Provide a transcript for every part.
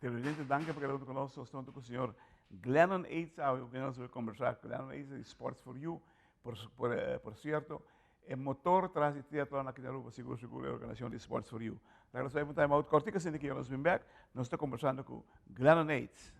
Televidente, danki pa keda huntu ku nos. Nos ta huntu ku señor Glennon Eits awe ku nos a kombersá. Glennon Eits di Sports for You. Por, por, por sierto, e motor tras di triatlon aki na Aruba, sigur sigur e organisashon di Sports for You. Laga nos bai pa un time out kòrtiku asina ki nos bin bèk. Nos ta kombersando ku Glennon Eits.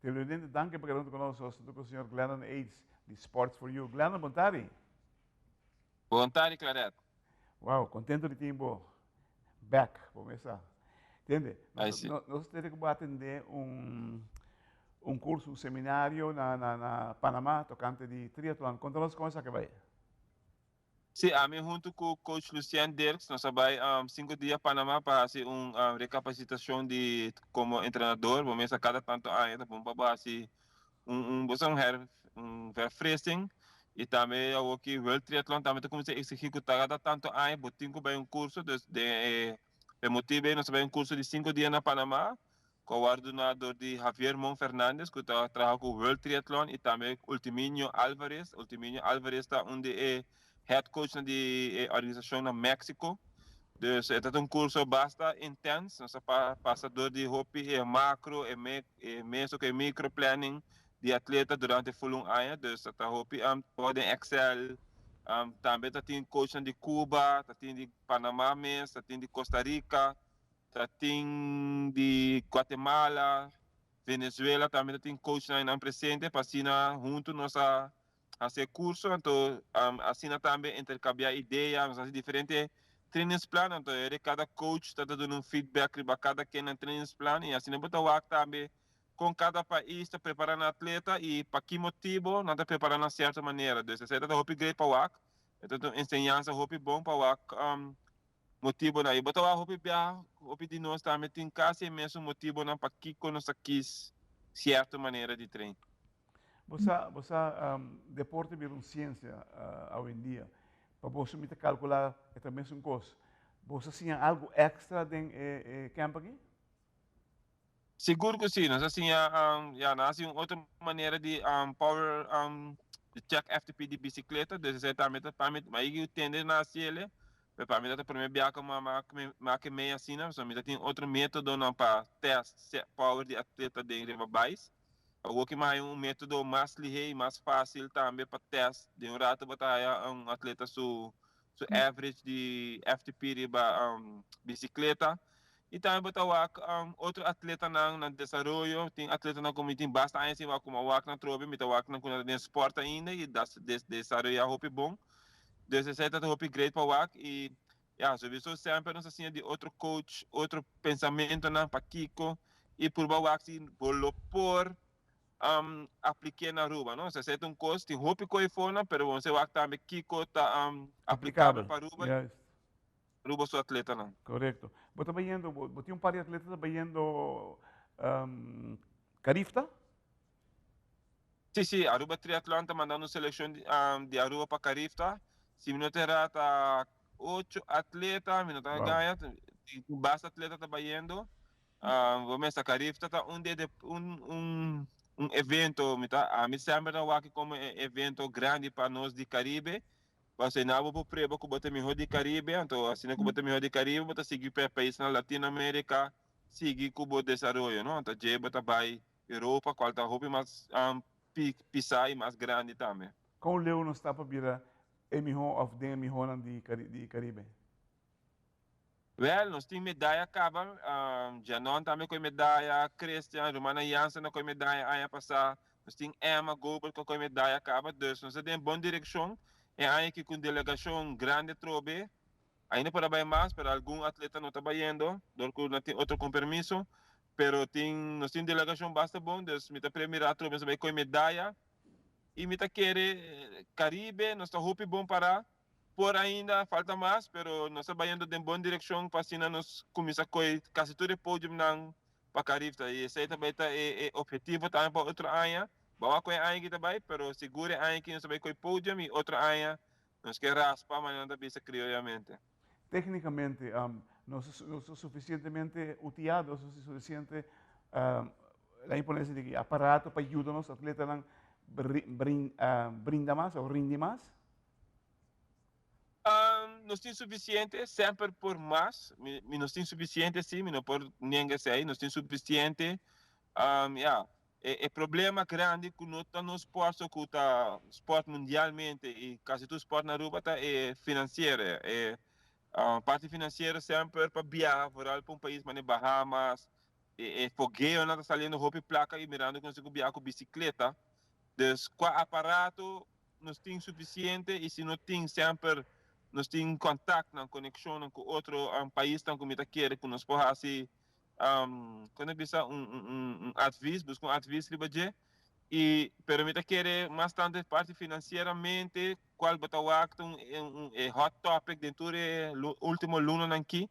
Televidente, danki pa keda huntu ku nos. Nos ta ku señor Glennon Eads di Sports for You. Glennon, bon tardi. Bon tardi, Claret. Wow, contento di tin bo back, bo mesa. Tende, Ay, sí. nos tende ku bo atende un curso, un seminario na Panama tocante di triatlon. Conta nos con esaki bai. Sí, ami huntu ku coach Lucien Dirks nos a bai 5 dia Panama pa hasi un recapacitacion di como entrenador. Bo mesa cada tanto aña ta bon pa bo hasi un bo sa un her un verfrissing y tambe awor ki World Triathlon tambe ta cuminsa exigi cu cada tanto aña bo tin cu bay un curso. Dus den e e motibo ey nos a bay un curso di 5 dia na Panama cu a worde duna door di Javier Mon Fernandez cu ta traha cu World Triathlon y tambe Ultiminio Alvarez. Ultiminio Alvarez ta un di e head coachnan di e organisacion na Mexico. Dus e ta un curso basta intens. Nos a pasa door di hopi e macro, e e meso cu e micro planning di atleta durante full un aña. Dus ta ta hopi por den Excel. Tambe ta tin coachnan di Cuba, ta tin di Panama mes, ta tin di Costa Rica, ta tin di Guatemala, Venezuela tambe ta tin coachnan nan presente pa asina hunto nos a hasi e curso. Anto asina tambe intercambia idea, nos a hasi diferente trainingsplan. Anto ere cada coach ta ta duna un feedback riba cada ken nan trainingsplan y asina bo ta wak tambe con cada pais ta prepara nan atleta y pa ki motibo nan ta prepara nan cierto manera. Dus esey ta ta hopi great pa wak, e ta ta un enseñansa hopi bon pa wak motibonan. Y bo ta wak hopi biaha, hopi di nos tambe tin casi e mesun motibonan pakico nos ta kies cierto manera di train. Bo sa, bo sa, deporte bira un ciencia awendia. Pa boso mi ta calcula e ta mesun cos. Boso a siña algo extra den e camp aki? Sigur cu si. Nos a siña, ya, nan a siña un otro manera di power, di check FTP di bicicleta. Dus esey tambe ta pa mi, ma y tende na haciele, pero pa mi ta ta prome biaha cu mi a kemey asina, pasobra mi ta tin otro metodonan pa test power di atleta den riba bais. Awor ki mi haya un metodo mas lihé i mas fásil tambe pa test, den un rato bo ta haya un atleta su su average di FTP riba bisikleta. I tambe bo ta wak otro atletanan na desaroyo. Tin atletanan ku mi tin basta aña sin wak ku mi a wak nan trobe, mi ta wak nan ku nan ta den spòrt ainda i desaroyá hopi bon. Dus esei ta hopi great pa wak i Ya, sobiso semper nos a siña di otro coach, otro pensamentonan pakiko y purba wak si bo lo por aplik'é na Aruba, no? Esei ta un kos, tin hopi koe fonan, pero bo mester wak tambe kiko ta aplikabel pa Aruba. Juist. Aruba su atletanan. Korekto. Bo ta bayendo, bo tin un par di atleta ta bayendo Carifta? Si, si, Aruba Triathlon ta mandando un selekshon di Aruba pa Carifta. Si mi no ta erá ta ocho atleta, mi no ta gaña, tin basta atleta ta bayendo. Bo mester Carifta ta un de un un un evento, mi ta ami semper ta wak komo e evento grandi pa nos di Caribe. Pasobra bo por prueba ku bo ta mihó di Caribe, anto asina ku bo ta mihó di Caribe bo ta sigui pa e paisnan Latinoamerica sigui ku bo desaroyo, no? Anto dje bo ta bai Europa cual ta hopi mas pisa y mas grandi tambe. Con leu nos ta pa bira e miho of den e mihonan di Caribe? Wel, nos tin medaya caba. Janon tambe coy medaya, Christian, Romana Jansen a coy medaya aña pasa. Nos tin Emma Gobert cu a coy medaya caba. Dus nos ta den bon direccion. E aña aki cu un delegacion grandi atrobe. Ainda por a bay mas, pero algun atleta no ta bayendo dor cu no tin otro compermiso. Pero tin, nos tin delegacion basta bon, dus mi ta premira atrobe nos ta bay coy medaya. Y mi ta kere Caribe nos ta hopi bon para, por ainda falta mas, pero nos ta bayendo den bon direccion pa asina nos cuminsa coy casi tur e podiumnan pa Carifta. Y esey ta bay ta e obhetivo tambe pa otro aña. Bo a wak con e aña aki ta bay, pero sigur e aña aki nos ta bay coy podium y otro aña Nos ke raspa, ma nan ta bisa crioyamente. Técnicamente, nos ta suficientemente utiado, nos ta suficiente, la imponencia di ki aparato pa yuda nos atletanan brinda mas o rindi mas? Nos tin suficiente, semper por mas. Mi nos tin suficiente, sí, mi no por nenga esei. Nos tin suficiente. Ya, E problema grandi ku no ta nos sport so ku ta sport mundialmente i kasi tur sport na Aruba ta e finansiero. E parti finansiero semper pa biaha vooral pa un pais manera Bahamas e fogeonan ta saliendo hopi plaka i mirando ku nos tin ku biaha ku bisikleta. Dus kua aparato nos tin sufisiente i si no tin semper nos tin kontaktnan, konekshonnan ku otro paisnan ku mi ta kere ku nos por hasi Kon e bisa un un advis, buska un advis riba dje y pero mi ta kere mas tanto e parti financieramente cual bo ta wak ta un un e hot topic den tur e ultimo lunanan ki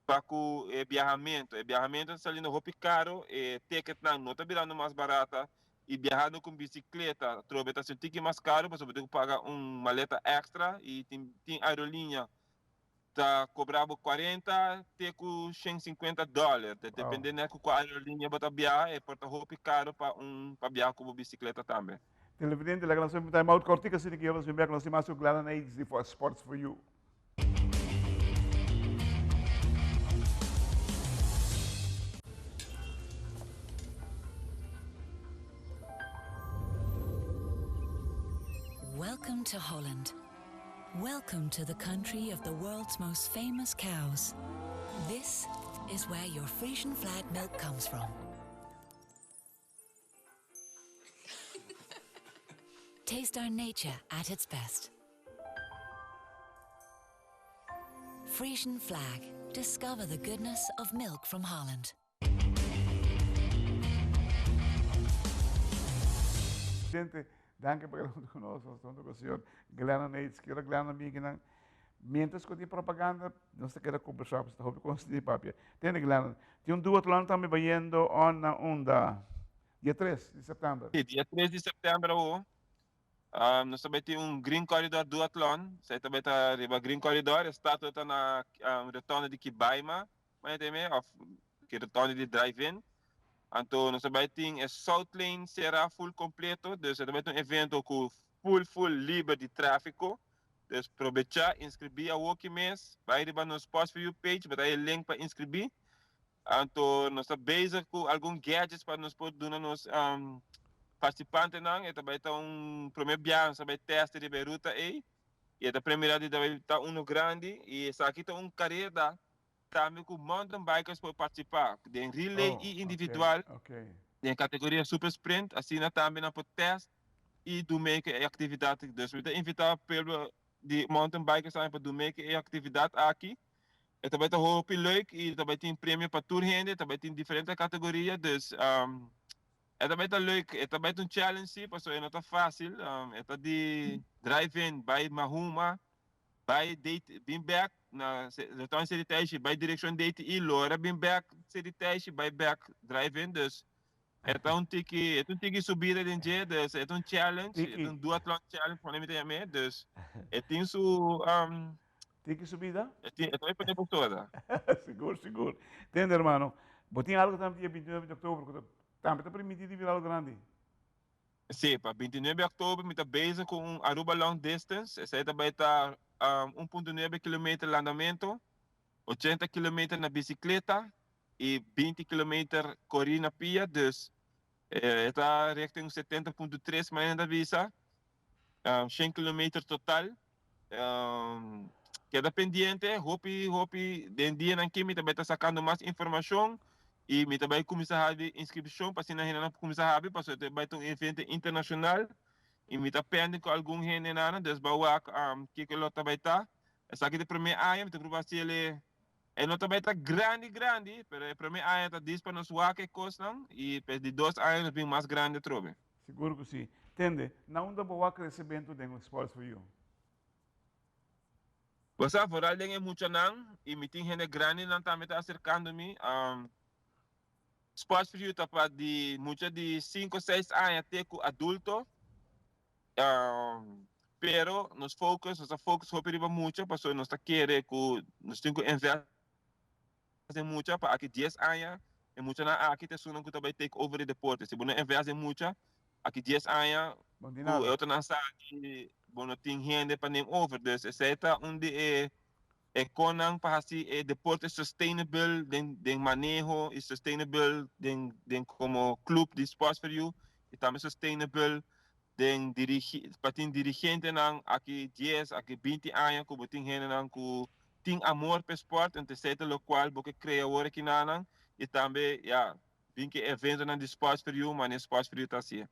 pa cu e biahamento. E biahamento ta saliendo hopi caro, e ticketnan no ta birando mas barata y biahando cu bicicleta atrobe ta haci un tiki mas caro pasobra bo tin cu paga un maleta extra y tin tin aerolinea ta cobra bo 40 te cu 150 dollar, ta depende net cu cua aerolinea bo ta biaha, e por ta hopi caro pa un pa biaha cu bo bicicleta tambe. Televidente, laga nos un time out cortico asina ki nos bin bek nos tin mas cu Glennon Aids di for Sports for You. Welcome to Holland. Welcome to the country of the world's most famous cows. This is where your Frisian flag milk comes from. Taste our nature at its best. Frisian flag. Discover the goodness of milk from Holland. Gente, danki pa keda huntu ku nos. Nos ta huntu ku señor Glennon Yates. Kero Glennon miginan, mientras ku tin propaganda, nos ta keda kombersá, pasobra ta hopi kos di papia. Tende Glennon, tin un duatlon tambe bayendo on na unda? Dia tres di sèptèmber. Sí, dia tres di sèptèmber awo. Nos ta bai tin un Green Corridor Duatlon. Esei ta bai ta riba Green Corridor. E statua ta na rotonde di Kibaima. Mane ta me of ki rotonde di drive-in. Anto nos ta bai tin e South Lane sera full completo, dus e ta bai ta un evento ku full full liber di trafiko. Dus probecha inscribi awoki mes, bai riba nos Sports for You page, bo ta haña e link pa inscribi. Anto nos ta bezig ku algun gadgets pa nos por duna nos participantenan. E ta bai ta un prome biaha nos ta bai test riba e ruta ei i e ta premira di ta bai ta uno grandi i esaki ta un kareda Tambe ku mountain bikers por partisipá den relay i individual den kategoria super sprint. Asina tambe nan por test i do mee ku e aktividat. Dus mi ta invitá pueblo di mountain bikers tambe pa do mee ku e aktividat aki. E ta bai ta hopi leuk i ta bai tin premio pa tur hende. Ta bai tin diferente kategoria. Dus e ta bai ta leuk. E ta bai ta un challenge si pasobra e no ta fásil. E ta di drive in bai Mahuma. Bai date bin bek. na Restaurant City Taishi bai direccion DTI lora bin bek City Taishi bai bek drive in dus e ta un tiki e ta un tiki subida den dje dus e ta un challenge e ta un duathlon challenge manera mi ta yam'e dus e tin su Tiki subida? E tin e ta bai pone bo toda. Sigur sigur. Tende hermano bo tin algo tambe dia 29 di october ku ta tambe ta permiti di bira algo grandi. Sí, pa 29 di october mi ta bezig ku un Aruba Long Distance. Esei ta bai ta 1.9 kilometer landamento, 80 kilometer na bisikleta i 20 kilometer kori na pia. Dus e ta richting 70.3 manera nan ta bisa, 100 kilometer total. Keda pendiente, hopi hopi den dianan aki mi ta bai ta sakando mas informashon i mi ta bai kuminsá habi inskripshon pa asina hendenan por kuminsá habi pasobra ta bai ta un evento internashonal i mi ta pende ku algun hendenan dus bai wak kiko lo ta bai ta. Esaki ta e promé aña mi ta proba hasi el e no ta bai ta grandi grandi pero e promé aña ta dis pa nos wak e kosnan i pa e di dos aña nos bin mas grandi atrobe. Sigur ku si. Tende, na unda bo wak kresementu den Sports for You? Bo sa, vooral den e muchanan, i mi tin hende grandinan tambe ta aserkando mi. Sports for You ta pa di mucha di sinku, seis aña te ku adulto. Pero nos focus, nos ta focus hopi riba mucha pasobra nos ta kere ku nos tin ku invest den mucha pa aki dies aña e muchanan aki ta esunnan ku ta bai take over e deporte. Si bo no invest den mucha aki dies aña ku e otronan sa di bo no tin hende pa neem over. Dus esei ta un di e e konnan pa hasi e deporte sustainable den den maneho i sustainable den den komo club di Sports for You i tambe sustainable den dirigi pa tin dirigentenan aki dies aki binti aña ku bo tin hendenan ku tin amor p'e sport, enton esei ta lokual bo ke krea awor aki nanan i tambe ya bin ke eventonan di Sports for You manera Sports for You ta hasié.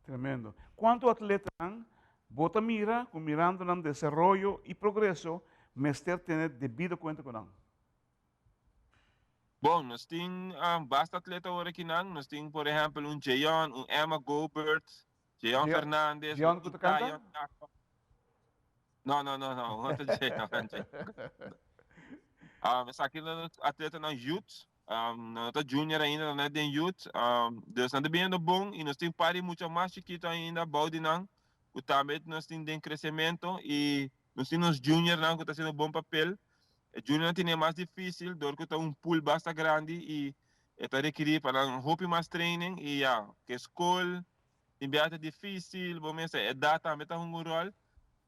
Tremendo. Kuantu atletanan bo ta mira ku mirando nan desaroyo i progreso mester tene debido kuenta ku nan? Bon, nos tin basta atleta awor aki nan. Nos tin por ehèmpel un Jeon, un Emma Gobert, Jeon Fernandez, Jeon ku ta kanta? No, no, no, no, un otro Jeon. Esaki ta atletanan youth. Nan no ta junior ainda, nan ta den youth. Dus nan ta biniendo bon i nos tin par di mucha mas chikito ainda bou di nan ku tambe nos tin den kresemento i nos tin nos juniornan ku ta hasiendo bon papel. E juniornan tene mas dificil dor cu ta un pool basta grandi y e ta rekeri pa nan hopi mas training y ya cu e school tin bia ta dificil bo mester edad tambe ta hunga un rol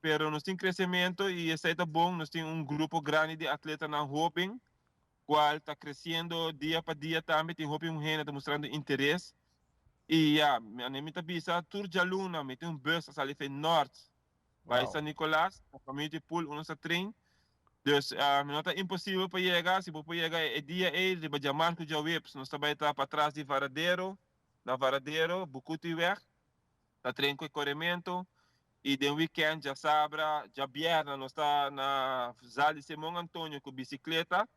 pero nos tin crecemento y esey ta bon nos tin un grupo grandi di atletanan hoben cual ta creciendo dia pa dia tambe tin hopi hende ta mustrando interes y ya mi ta bisa tur djaluna mi tin un bus ta sali fe nort Bai San Nicolas, na Community Pool uno sa train. Dus no ta imposibel pa yega, si bo por yega e dia ei riba djamarku djaweps nos ta bai ta patras di Varadero, na Varadero, Bukutiweg, ta train ku e koremento i den weekend djasabra, djabièrnè nos ta na Zaal di Simon Antonio ku bisikleta,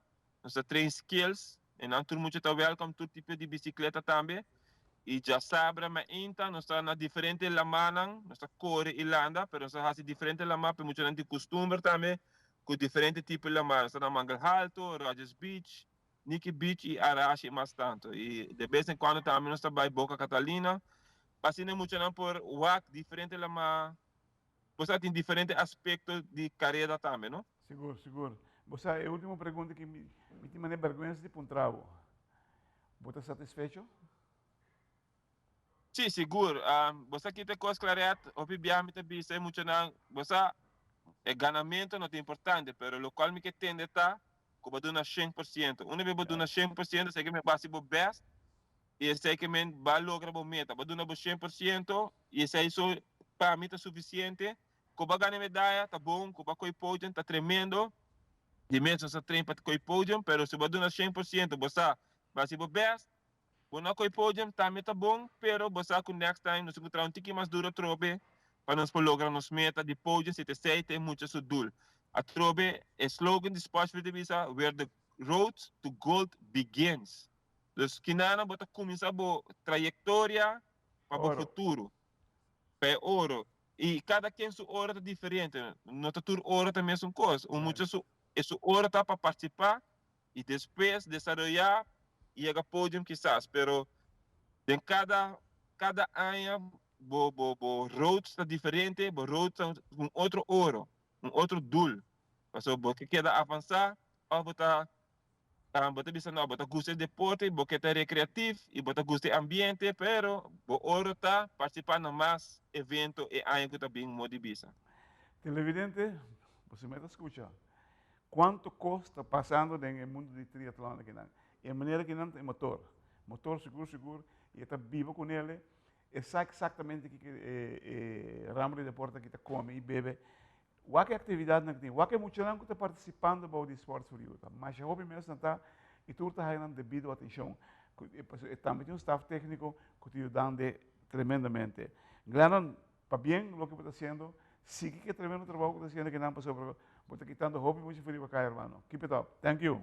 nos ta train skills E nan tur mucha ta welcome tur tipo di bicicleta tambe. Y djasabra mainta nos ta na diferente lamanan, nos ta core y landa, pero nos ta haci diferente lama pe muchanan tin custumber tambe cu diferente tipo di lama. Nos ta na Mangel Halto, Rogers Beach, Nikki Beach y Arashi y mas tanto. Y de bes en cuando tambe nos ta bay Boca Catalina pa asina e muchanan por wak diferente lama. Bo sa tin diferente aspecto di careda tambe, no? Sigur, sigur. Bo sa e ultimo pregunta ki mi mi tin manera berguensa di puntra bo. Bo ta satisfecho? Sí, sigur. Bo sa kita e kos Claret, hopi biaha mi ta bisa e muchanan, bo sa e ganamento no ta importante, pero lokual mi ke tende ta ku bo duna 100%. Una bes bo duna 100%, esei ke men bo hasi bo best i esei ke men bo a logra bo meta. Bo duna bo 100% i esei so pa mi ta sufisiente. Ku bo a gana e medaya ta bon, ku bo a koi podium ta tremendo. Di mes nos a train pa koi podium, pero si bo a duna 100% bo sa bo a hasi bo best, bo no a koi podium tambe ta bon, pero bo sa ku next time nos tin ku traha un tiki mas duro atrobe pa nos por logra nos meta di podium si ta esei ta e mucha su doel. Atrobe e slogan di Sportsville ta bisa where the road to gold begins. Dus kinanan bo ta kuminsá bo trayektoria pa bo futuro, pa e oro. I kada ken su oro ta diferente, no ta tur oro ta mesun kos. Un mucha su. E su ora ta pa partisipá i despues desaroyá i yega podium kisas, pero den kada kada aña bo bo bo road ta diferente, bo road ta un otro oro, un otro doel. Pasobra bo ke keda avansá òf bo ta bo ta bisa no bo ta gusta e deporte, bo ke ta rekreatif i bo ta gusta e ambiente, pero bo oro ta partisipá na mas evento e aña ku ta bin modi bisa. Televidente, bo si mester skucha Cuanto cos ta pasando den e mundo di triatlon akinan. E manera kinan ta e motor. Motor sigur sigur y e ta biba cu nele. E sa exactamente kico e e ramo di deporte aki ta come y bebe. Wak e actividadnan cu tin. Wak e muchanan cu ta participando bou di Sports for You. Ta masha hopi mes nan ta y tur ta haya nan debido atencion. Pasobra e tambe tin un staf tecnico cu ta yudande tremendamente. Glennon, Pabien loke bo ta haciendo, sigui cu e tremendo trabou cu bo ta haciendo kinan pasobra bo ta kitando hopi mucha for riba caya hermano. Keep it up. Thank you.